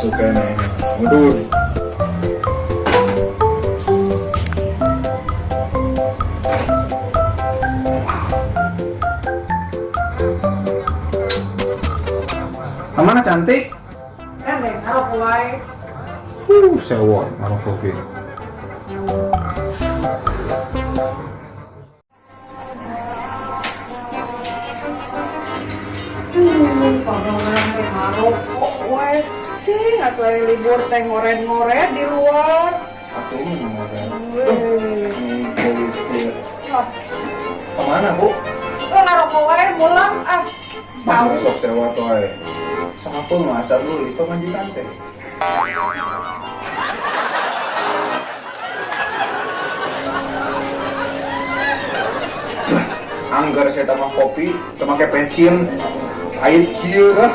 Asup keneh. Mundur. Kemana, cantik? Eh, neng, ngarokok wae. Sewot ngarokok ge. Pagawean teh ngarokok wae. Sing atuh aya libur teh ngored-ngored di luar. Aku mah ngored. Weh. Ini polis ieu. Ah, Kemana, Bu? eh, ngarokok wae mulang ah. Bau. Sok sewot wae. Sok apa masa gelis pamajikan teh. Anggar saya tambah kopi, teu make pecin. Ait kieu lah.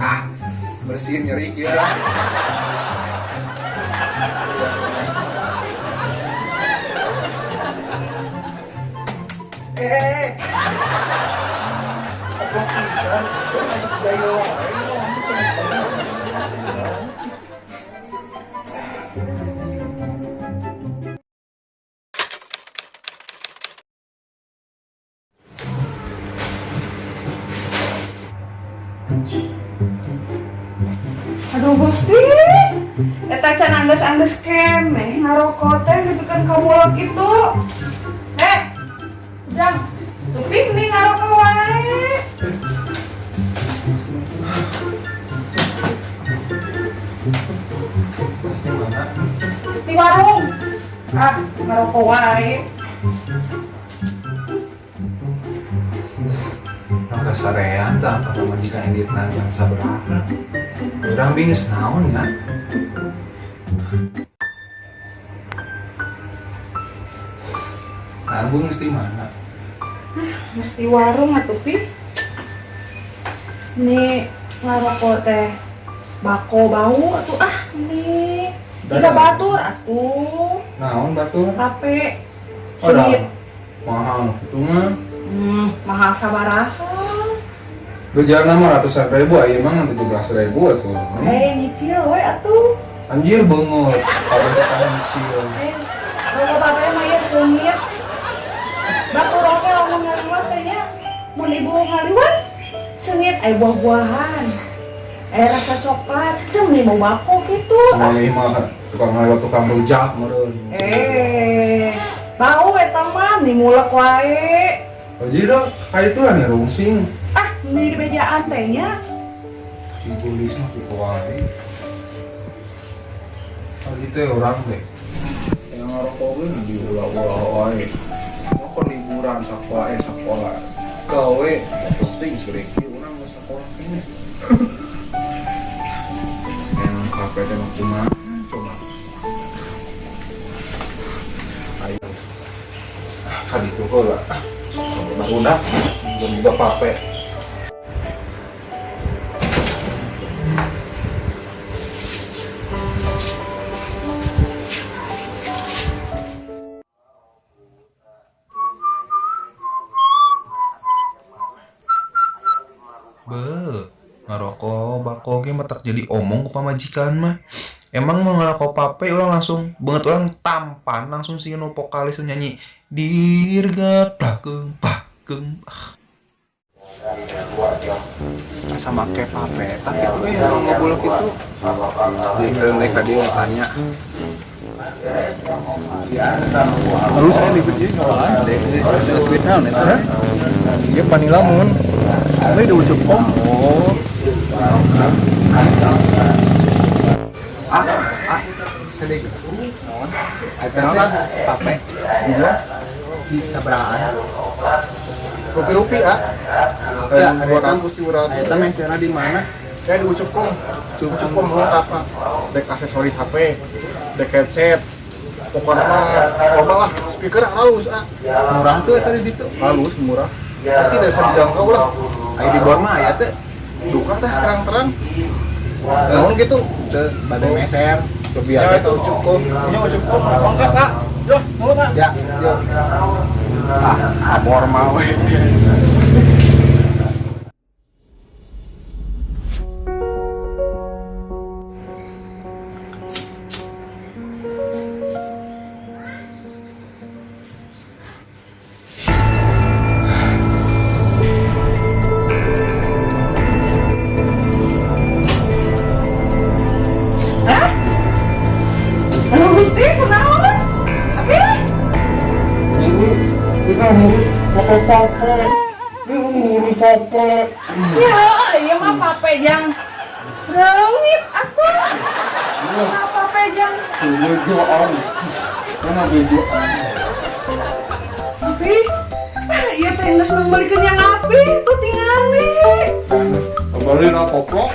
Ah, bersihin nyeri kieu lah. Eh, eh, eh. Apa pisan? Saya ngajak gaya wae. Aduh Gusti, eta can anggeus-anggeus keneh ngarokok teh nepikeun ka mulut itu. Eh, Jang, tepik nih ngarokok wae. Terus di mana? Di warung. Ah, ngarokok wae. Rangka sarean tah apa pamajikan editna jam sabaraha. Urang bingis naon ya? Nah, Bu geus di mana? Mesti warung atuh pi. Nih ngarokok teh bako bau atuh ah nih. Tiga batur atuh. Naon batur? HP. Oh, dah. Seungit. Mahal itu mah. Mahal sabaraha? Lu jalan mah ratusan ribu, aya mah ngan 17 ribu atuh. Eh, nyicil we atuh. Anjir beungeut, kabeh teh nyicil. Eh, rokok babe mah ya seungit. Batur oge lamun ngaliwat teh nya. Mun ibu ngaliwat seungit aya buah-buahan. Eh, rasa coklat, teu meni bau bako gitu. Mali mah tukang ngaliwat tukang rujak meureun. Eh, bau eta mah nih mulek wae. Oh, jadi dah kayak itu lah nih rungsing. Ah, meni di bejaan teh nya. Si gelis mah kitu wae. Tadi teh urang teh yang ngarokok ge nu diulah-ulah wae. Mau keur liburan sakola sakola. Gawe penting segede kieu urang geus sakola keneh. Yang HP teh mah kumaha coba. Ayo. Ah, kaditu heula. Ah, barudak belum boga pape. Be, ngarokok bako ge mah tak jadi omong ku pamajikan mah. Emang mau ngerokok pape orang langsung banget orang tampan langsung si nu vokalis nu nyanyi dirgat plakeng pakeng. Sama kayak pape tak gitu ya ngobrol gitu. Jadi mereka dia tanya. Lalu saya ikut dia nyoba. Duit naon eta? Iya panila mun. Ini udah ucup om. Oh. Ah, ah, tadi naon? Eta teh pape Iya. di sabarahaan? Rupi-rupi ah. Ya, 200 300. Eta meserna di mana? Saya di Ucup Kom. Ucup Kom lengkap ah. Dek aksesoris HP, dek headset. Pokoknya mah loba lah, speaker halus ah. Murah tuh eta di ditu. Halus murah. Pasti bisa dijangkau lah. Aya di bor mah aya teh. Duka teh terang-terang. Naon gitu. Teu bade meser. Ya itu Ucup Kom. Ini Ucup Kom lengkap ah. Yo, mau tak? Ya, yuk. Ah, abnormal we. Hah? Aduh Gusti, kunaon? Abi? Ini kita mau pakai pape. Ini mau pape. Ya, iya mah pape jang reungit atuh. Mah pape jang Bejoan. Mana bejoan? Abi. Iya teh geus membelikeun yang api tuh tingali. Kembali lah koplok.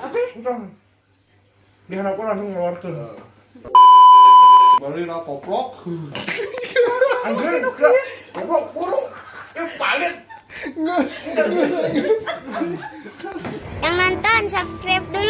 Abi, Udah. Di hadapan langsung ngeluarkan. Kembali lah koplok. Anjir, enggak. Koplok buru. Eh, balik. Yang nonton subscribe dulu.